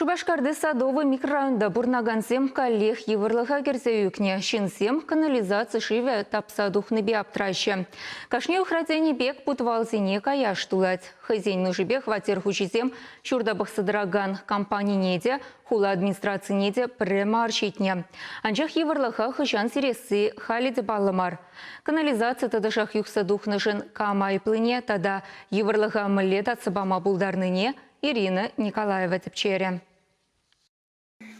Шупашкарти Садовый микрорайонта пурӑнакансем каллех йывӑрлӑха кӗрсе ӳкнӗ. Ҫынсем канализаци шывӗ тапса тухнипе аптӑраҫҫӗ. Кашни уйӑхра тенӗ пек путвалсене каяш тулать. Хӑйсен нушипе хваттер хуҫисем ҫурта пӑхса тӑракан компанине те, хула администрацине те пӗрре мар ҫитнӗ. Анчах йывӑрлӑха хӑҫан сиресси халӗ те паллӑ мар. Канализаци тӑтӑшах юхса тухнӑшӑн кам айӑплине тата йывӑрлӑха мӗнле татса пама пултарнине Ирина Николаева тӗпчерӗ.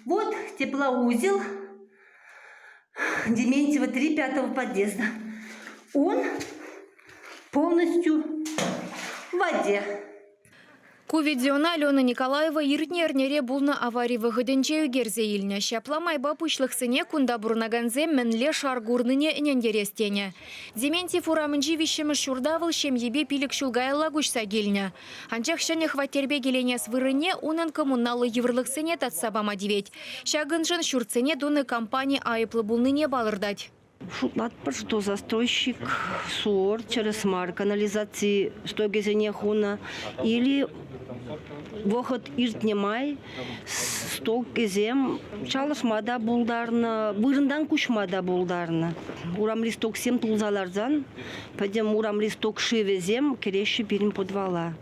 Вот теплоузел Дементьева 3 пятого подъезда. Он полностью в воде. Ку видеона Алена Николаева иртнӗ эрнере пулнӑ авари вӑхӑтӗнче ӳкерсе илнӗ. Ҫапла майпа пуҫлӑхсене кунта пурӑнакансем мӗнле шар курнине ӗнентерес тенӗ. Дементьев урамӗнчи виҫҫӗмӗш ҫурта вӑл ҫемйипе 5 ҫул каялла куҫса килнӗ. Анчах ҫӗнӗ хваттерпе киленес вырӑнне унӑн коммуналлӑ йывӑрлӑхсене татса пама тивет. Ҫакӑншӑн ҫуртсене тунӑ компани айӑплӑ пулнине палӑртать. Шутлатпӑр, что застройщик СУОР тӗрӗс мар канализаци стокӗсене хунӑ или вӑхӑт иртнӗ май стокӗсем чалӑшма та пултарнӑ, вырӑнтан куҫма та пултарнӑ. Урамри стоксем тулса ларсан пӗтӗм урамри сток шывӗсем кӗреҫҫӗ пирӗн подвала.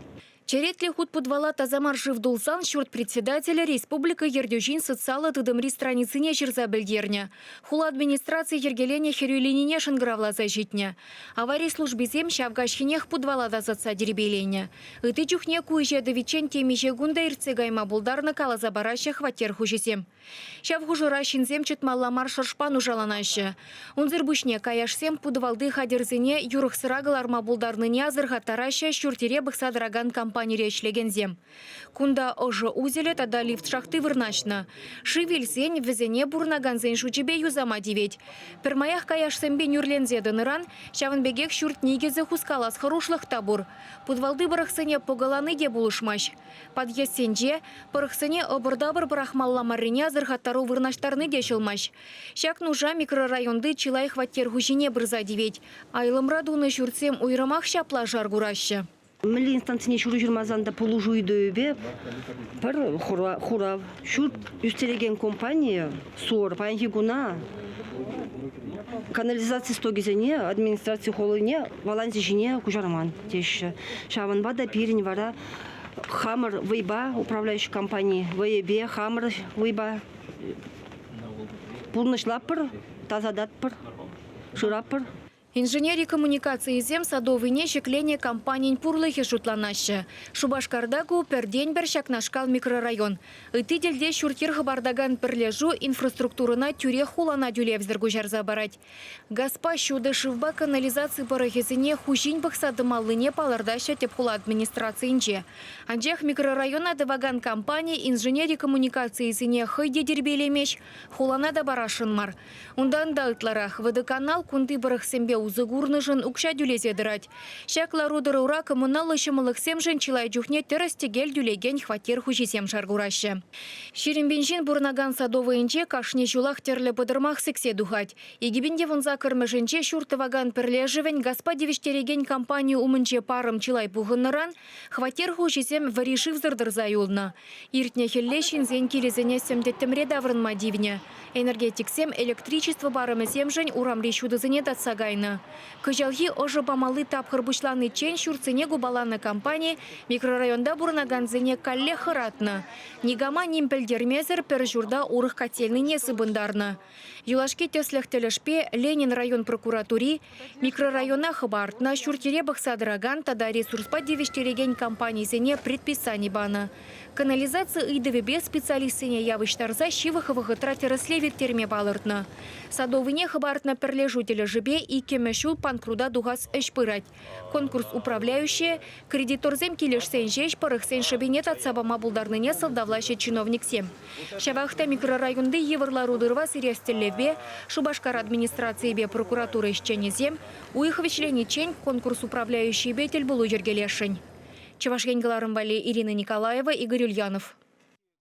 Черетлӗ хут путвала таса мар шыв тулсан ҫурт председателӗ республика ертӳҫин социаллӑ тытӑмри страницине ҫырса пӗлтернӗ. Хула администрацийӗ йӗркеленӗ хӗрӳ линине шӑнкӑравласа ҫитнӗ. Авари службисем ҫав каҫхинех путвала тасатса тирпейленӗ. Ытти чухне ку ӗҫе тӑвиччен темиҫе кун та иртсе кайма пултарнӑ каласа параҫҫӗ хваттер хуҫисем. Ҫав хушӑра ҫынсем чӑтмалла мар шӑршпа нушаланаҫҫӗ. Унсӑр пуҫне каяшсем путвалти хатӗрсене юрӑхсӑра кӑларма пултарнине асӑрхаттараҫҫӗ ҫурт-йӗре пӑхса тӑракан компанире ӗҫлекенсем. Кунта ӑшӑ узелӗ тата лифт шахти вырнаҫнӑ. Шыв илсен вӗсене пурӑнакансен шучӗпе юсама тивет. Пӗрмаях каяшсемпе нӳрленсе тӑнӑран ҫавӑн пекех ҫурт никӗсӗ хускалас хӑрушлӑх та пур. Путвалти пӑрӑхсене пӑкӑлани те пулӑшмасть. Подъездсенче пӑрӑхсене ӑпӑр-тапӑр пӑрахмалла маррине асӑрхаттару вырнаҫтарни те ҫӑлмасть. Ҫак нуша микрорайонти чылай хваттер хуҫине пырса тивет. Айлӑмра тунӑ ҫуртсем уйрӑмах ҫапла шар кураҫҫӗ. Мӗнле инстанцине ҫыру ҫырмасан та пулӑшу ыйтӑвӗпе пӗр хурав. Ҫурт ӳстерекен компани СОР паянхи куна канализаци стокӗсене администраци хулине Валанси ҫине куҫарман теҫҫӗ. Ҫавӑнпа та пирӗн вара хамӑр вӑйпа управляющи компани вӑйӗпе хамӑр вӑйпа пурнӑҫлатпӑр, тасататпӑр, шыратпӑр. Инженери коммуникацийӗсем Садовыйне ҫӗкленӗ компанин пурлӑхӗ шутланаҫҫӗ. Шупашкарта ку пӗртен-пӗр ҫакнашкал микрорайон. Ытти тӗлте ҫурт-йӗр хӑпартакан пӗрлешӳ инфраструктурӑна тӳрех хулана тӳлевсӗр куҫарса парать. Газпа, ҫутӑ шывпа канализаци пӑрӑхӗсене хуҫин пӑхса тӑмаллине палӑртаҫҫӗ тӗп хула администрацийӗнче. Анчах микрорайона тӑвакан компани инженери коммуникацийӗсене хӑй те тирпейлемест, хулана та парасшӑн мар. Унтан та ытларах водоканал кунти пӑрӑхсемпе усӑ курнӑшӑн укҫа тӳлесе тӑрать. Ҫак лару-тӑрура коммуналлӑ ҫӑмӑллӑхсемшӗн чылай чухне тӗрӗс-тӗкел тӳлекен хваттер хуҫисем шар кураҫҫӗ. 20 ҫын пурӑнакан Садовӑйӗнче кашни ҫулах тӗрлӗ пӑтӑрмах сиксе тухать. 2018-мӗшӗнче ҫурт тӑвакан пӗрлешӗвӗн газпа тивӗҫтерекен компани умӗнче парӑм чылай пухӑннӑран хваттер хуҫисем вӗри шывсӑр тӑрса юлнӑ. Иртнӗ хӗлле ҫынсен килӗсене сӗм-тӗттӗмре таврӑнма тивнӗ. Энергетиксем электричество парӑмӗсемшӗн урамри ҫутӑсене татса кайнӑ. Кӑҫалхи ӑшӑ памалли тапхӑр пуҫланиччен ҫуртсене купаланӑ компани микрорайонта пурӑнакансене каллех хӑратнӑ. Никама ним пӗлтермесӗр пӗр ҫурта урӑх котельнӑйне сыпӑнтарнӑ. Юлашки тӗслӗх тӗлӗшпе Ленин район прокуратури микрорайона хӑпартнӑ, ҫурт-йӗре пӑхса тӑракан тата ресурспа тивӗҫтерекен компанисене предписани панӑ. Канализаци ыйтӑвӗпе специалистсене явӑҫтарса ҫывӑх вӑхӑтра тӗрӗслев ирттерме палӑртнӑ. Садовыйне хӑпартнӑ пӗрлешӳ тӗлӗшӗпе иккӗмӗш ҫул панкрута тухас ӗҫ пырать. Конкурс управляющийӗ кредиторсем килӗшсен ҫеҫ пӑрӑхсен шӑпине татса пама пултарнине сӑлтавлаҫҫӗ чиновниксем. Ҫавах та микрорайонти йывӑр лару-тӑрӑва сирес тӗллевпе Шупашкар администрацийӗпе прокуратура ӗҫченӗсем уйӑх вӗҫлениччен конкурс управляющийӗпе тӗлпулу йӗркелесшӗн. Чӑваш Ен кӑларӑм валли Ирина Николаева, Игорь Ульянов.